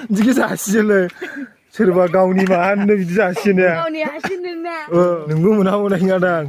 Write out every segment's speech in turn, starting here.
बिदिखौ जासियोलै सोरबा गावनि मा होननो बिदि जासियोना गावनि हासिनोना नोंबो मोना मोननाय नङादां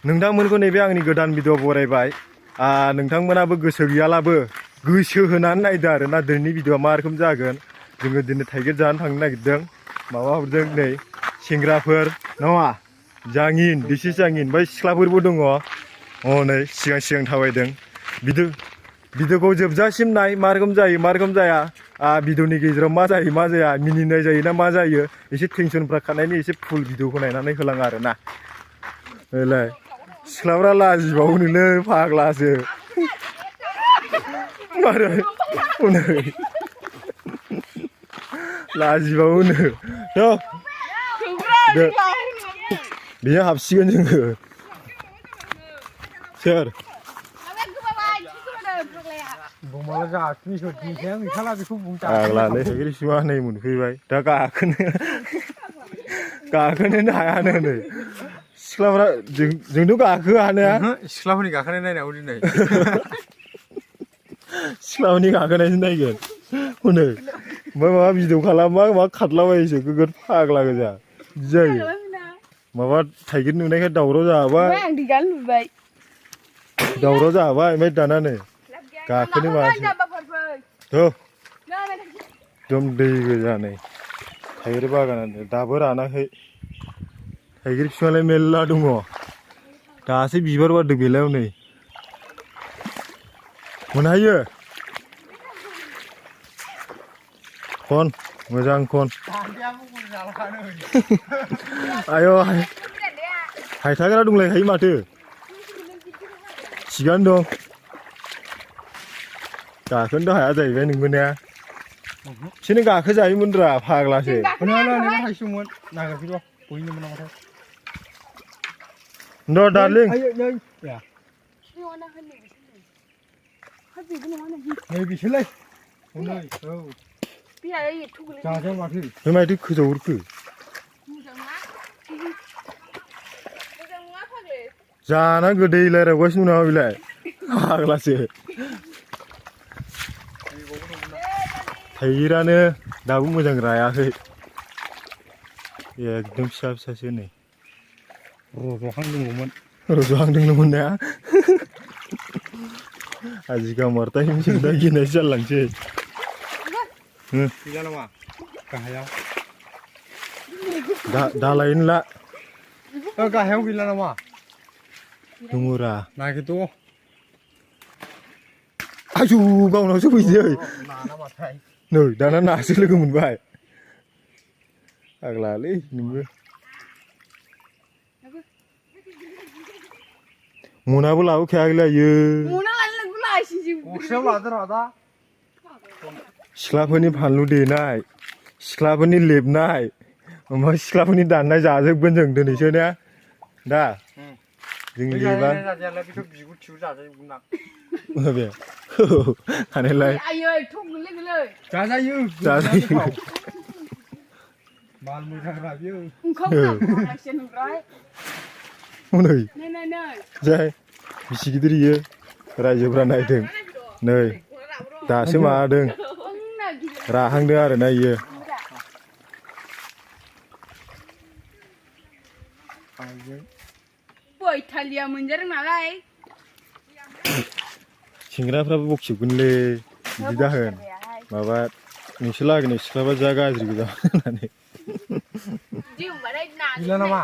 नोंथांमोनखौ नैबे आंनि गोदान भिडिअ बरायबाय नोंथांमोनाबो गोसो गैयालाबो गोसो होनानै नायदो आरोना दिनैनि भिडिअआ मा रोखोम जागोन जोङो दिनै थाइगिर जानो थांनो नागिरदों माबा हरदों नै सेंग्राफोर नङा जाङिन दिसि जाङिन बै सिख्लाफोरबो दङ नै सिगां सिगां थाबायदों भिडिअखौ जोबजासिम नाय मा रोखोम जायो मा रोखोम जाया भिडिअनि गेजेराव मा जायो मा जाया मिनिनाय जायो ना मा जायो एसे टेनसनफ्रा खारनायनि एसे फुल भिडिअखौ नायनानै होलाङो आरोना ओलाय सिख्लाफ्रा लाजिबावोनोलै फाग्लासो मारै हनै लाजिबावोनो बेयो हाबसिगोन जोङो सोर फाग्लालै रिसुआ नै मोनफैबाय दा गाखोनोनो हायानो नै सिख्लाफ्रा जोंथ' गाखोआनो सिख्लाफोरनि गाखोनाय नायनांगौ दिनै सिख्लाफोरनि गाखोनायसो नायगोन हनै ओमफ्राय माबा भिडिअ खालामबा माबा खारलाबायोसो गोगोद फाग्ला गोजा बिदि जायो माबा थाइगिर नुनायखाय दावराव जाबाय ओमफ्राय दाना नै गाखोनो माबासै एकदम दै गोजा नै थाइगिर बागानानो दाबो रानाखै थाइगिर बिफांलाय मेरला दङ दासो बिबार बारदों बेलाय नै मोनहायो खन मोजां खन आय' हायथाग्रा दंलायखायो माथो थिगानो दं गाखोनोथ' हाया जाहैबाय नोंबो ने बिसोरनो गाखोजायोमोनब्रा फाग्लासो न' दार्लिं बिसोरलाय बे माथो खोजावहरखो जाना गोदै रायलायगासिनो नामा बेलाय फाग्लासो थाइगिरानो दाबो मोजां रायाखै एकदम फिसा फिसासो नै रज'हांदोंमोन ना आजिखा मारता हिमसिमदा गिनायसो जालांसै गैला नामा गाहायाव दालायनो ला गाहायाव गैला नामा दङरा नागिरथ' आयु गावनावसो फैसै नै दाना नासो लोगो मोनबाय फाग्लालै नोंबो मनाबो लाबोखायाखैलाय सिख्लाफोरनि फानलु देनाय सिख्लाफोरनि लेबनाय ओमफ्राय सिख्लाफोरनि दाननाय जाजोबगोन जों दिनैसो ने दा जों लेबा बे हानायलाय जाजायो हनै जाय बिसि गिदिर इयो रायजोफ्रा नायदों नै दासो माबादों राहांदों आरोना इयो सेंग्राफ्राबो बखिजोबगोनलै बिदि दाहोन माबा नोंसोर लागोनि सिख्लाबा जा गाज्रि गोजा होननानै गैला नामा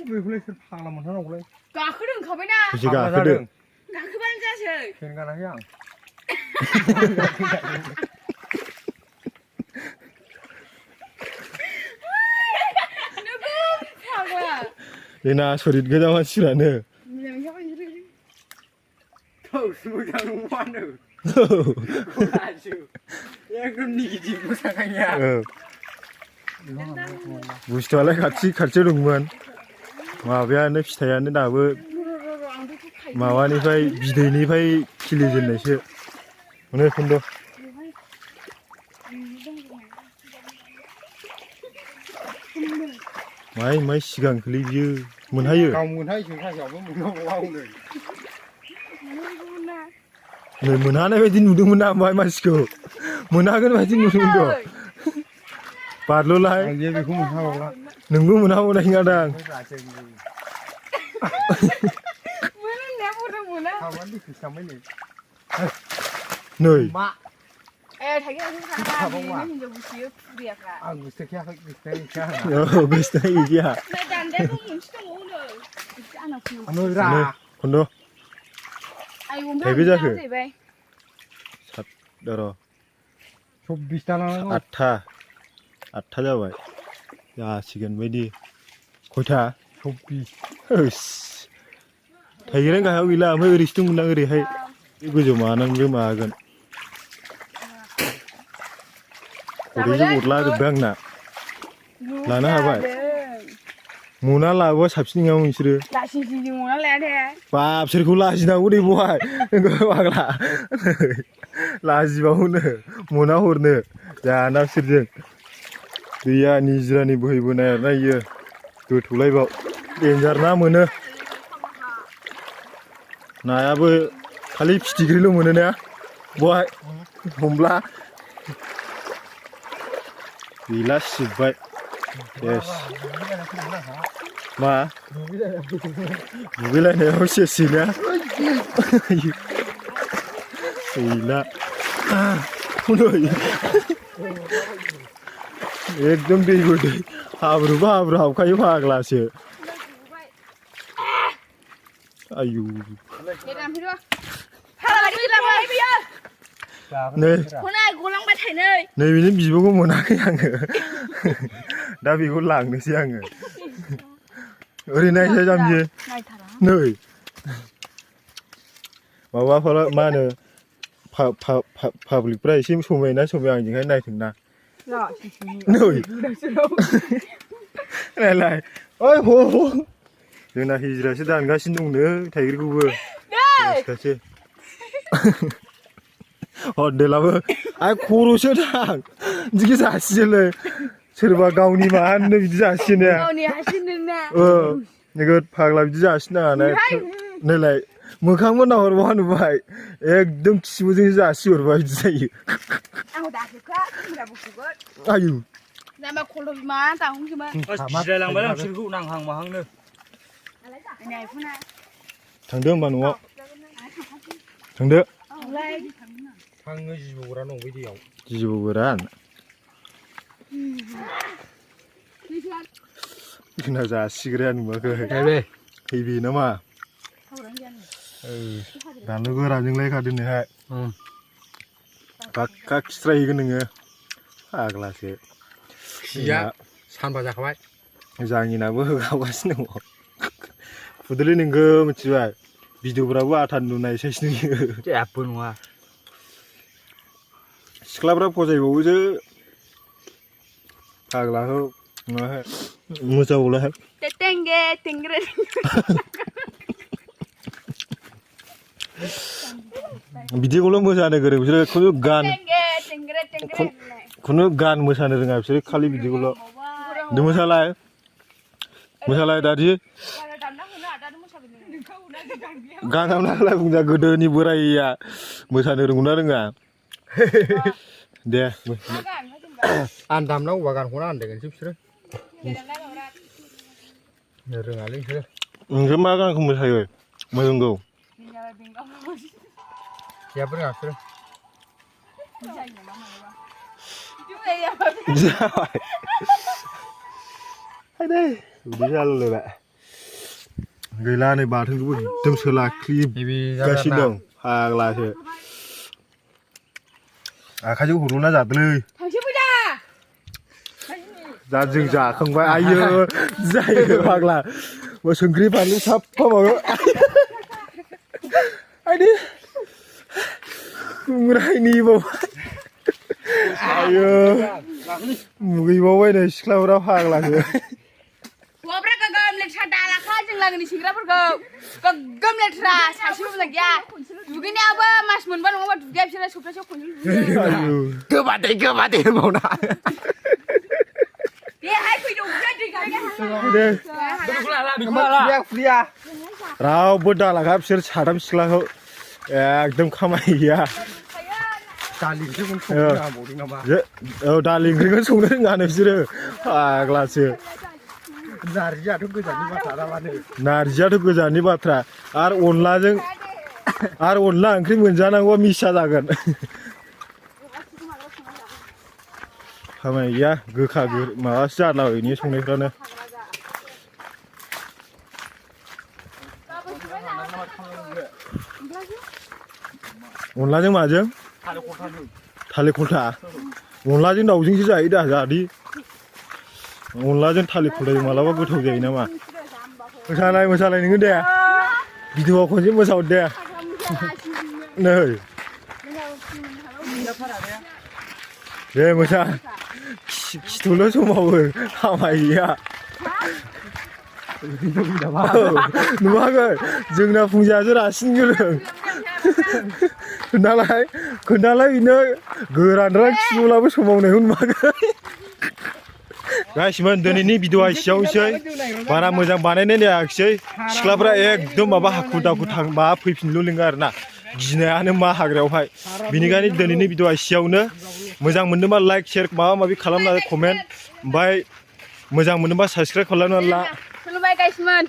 बेखौलाय सोर फाग्ला मोनथारनांगौलाय गाखोदोंखाबायना गाखोदों गाखोबानो जासै फेन गानाखै आं बेना आसरित गोजा मानसिफ्रानो बुस्थुआलाय खाथियाव दंमोन माबायानो फिथाइयानो दाबो माबानिफ्राय बिदैनिफ्राय खिलिजेननायसो अनेक खन्द' मा माइ सिगां खोलै बियो मोनहायो गाव मोनहायसो सासेयावबो मोननांगौ नै नै मोनहानाय बायदि नुदोंमोन ना ओमफ्राय मानसिखौ मोनहागोन बायदि नुदोंमोन बारल'लाय आं जे बेखौ मोनहाबावला नोंबो मोनहाबावनाय नङादां मोननाया बड' मोना थांबानो दिखोसो थांबाय नै नै मा थाइगेर थांबा हिनजाव बुसियो खुदियाफ्रा आं गुस्थिखायाखै गुस्थिखाया औ गोसोनाय गैया दान्दायाबो मोनसे दंबावो आंनाव फैयो रा खन्द' थाइबे जाखो जाहैबाय सात र' 24 ता लानांगौ आठथा जाबाय जासिगोन बायदि खयथा 24 होस थाइगेरानो गाहायाव गैला ओमफ्राय ओरैसो दंमोन ओरैहाय गोजौ मानानैबो मागोन खरैजों अरला जोब्बाय आंना लानो हाबाय मना लाबोबा साबसिन नङामोन बिसोरो लासिंसिं मना लाया दे बाब सोरखौ लाजिनांगौ दे बहाय फाग्ला लाजिबावनो मना हरनो जाना बिसोरजों दैया निजिरानि बोहैबोनाय आरोना इयो गोथौलायबाव देन्जार ना मोनो नायाबो खालि फिथिख्रिल' मोनो ना बहाय हमब्ला गैला सिजोब्बाय सेस मा दुगैलायनायाव सेसैना गैला एकदम दै दै हाब्रुबो हाब्रु हाबखायो फाग्लासो आयु नै गलांबाय थायो नै नैबेनि बिब'खौ मोनाखै आङो दा बेखौ लांनोसै आङो ओरै नायसै जाम्बि नै माबाफोर मा होनो पाब्लिकफ्रा एसे समायना समाय आंजोंहाय नायथोंना नै नायलाय ओइ ह जोंना हिजिरासो दानगासिनो दंनो थाइगिरखौबो सासे हरदेलाबो आरो खर'सो थां बिदि जासियोलै सोरबा गावनि मा होनो बिदि जासियो नोगोद फाग्ला बिदि जासिनाङा नैलाय मोखांबो नाहरबा नुबाय एकदम खिबुजों जासिहरबाय बिदि जायो आयु जिरायलांबाय आं बिसोरखौ नांहां माहांनो थांदो होमबा न'आव थांदो थाङो जिबौ गोरान दं बै दैयाव जिबौ गोरान जोंना जासिग्राया नुवाखै फैबे नामा दानो गोरानजों लायखादो नोहाय बाक्का खिस्रायहैगोन नोङो फाग्लासो खिया सानबा जाखाबाय जाङिनाबो होगावगासिनो दङ फुदोलै नोंगो मिथिबाय भिडिअफ्राबो आथा नुनाय साइस नुयो जेबो नङा सिख्लाफ्रा फजायबावोसो फाग्लाखौ नुवाखै मोजाङावलाय बिदिखौल' मोसानो गोरों बिसोरो खुनु गान मोसानो रोङा बिसोरो खालि बिदिखौल' मोसालाय दादि गानाव नालाय बुंजा गोदोनि बोराइया मोसानो रोंगौना रोङा दे आं दामनांगौबा गानखौनो आन्दायगोनसो बिसोरो रोङालै बिसोरो नोंसोर मा गानखौ मोसायो मोजांगौ जेबो रोङा बिसोरो जाबाय बिदि जालायलायबाय गैला नै बाथोनखौबो एकदम सोलाख्लिबगासिनो दं फाग्लासो आखाइजों हरल'ना जादोलै दा जों जाखांबाय आयो जायो फाग्ला संख्रि बानलु साफा माबा आयदै गुंग्रायनि बावबाय आयो मुगैबावबाय नै सिख्लाफोरा फाग्लासो हौवाफ्रा गोगोम लेथ्रा दालाखा जों लागोनि सेंग्राफोरखौ गोगोम लेथ्रा सासेबो मोजां गैया दुगैनायाबो मास मोनबा नङाबा दुगैया बिसोरो सप्तासेयाव खनसे गोबादै होनबावना बेहाय फैदो दै दे फ्रिया रावबो दालाखा बिसोर साथाम सिख्लाखौ एकदम खामानि गैया दालि ओंख्रिखौनो संनो रोङाबावदों नामा औ दालि ओंख्रिखौ संनो रोङानो बिसोरो फाग्लासो नारजियाथ' गोजाननि बाथ्रा दामानो नारजियाथ' गोजाननि बाथ्रा आरो अनला ओंख्रि मोनजानांगौआ मिसा जागोन खामानि गैया गोखा माबासो जालाबायनि संनायफ्रानो अनलाजों माजों थालिर खलथा अनलाजों दाउजोंसो जायो दा जादि अनलाजों थालिर खलथाजों मालाबा गोथाव जायो नामा मोसालाय नोङो दे भिडिअआव खनसे मोसाहर दे नै दे मोसा खिथुल' समावो खामानि गैया नुवाखै जोंना फुंजायासो रासिन गोरों खोन्थालाय बेनो गोरानद्राय खिथुलाबो समावनायखौ नुवाखै गासिमोन दिनैनि भिडिअआ एसेयावनोसै बारा मोजां बानायनाय जायाखिसै सिख्लाफ्रा एकदम माबा हाखु दाखु माबा फैफिनल' लिङो आरोना गिनायानो मा हाग्रायावहाय बेनिखायनो दिनैनि भिडिअआ एसेयावनो मोजां मोनदोंबा लाइक शेयार माबा माबि खालामना कमेन्ट ओमफ्राय मोजां मोनदोंबा साबस्क्राइब खालामना ला खुलुमबाय गाइसमोन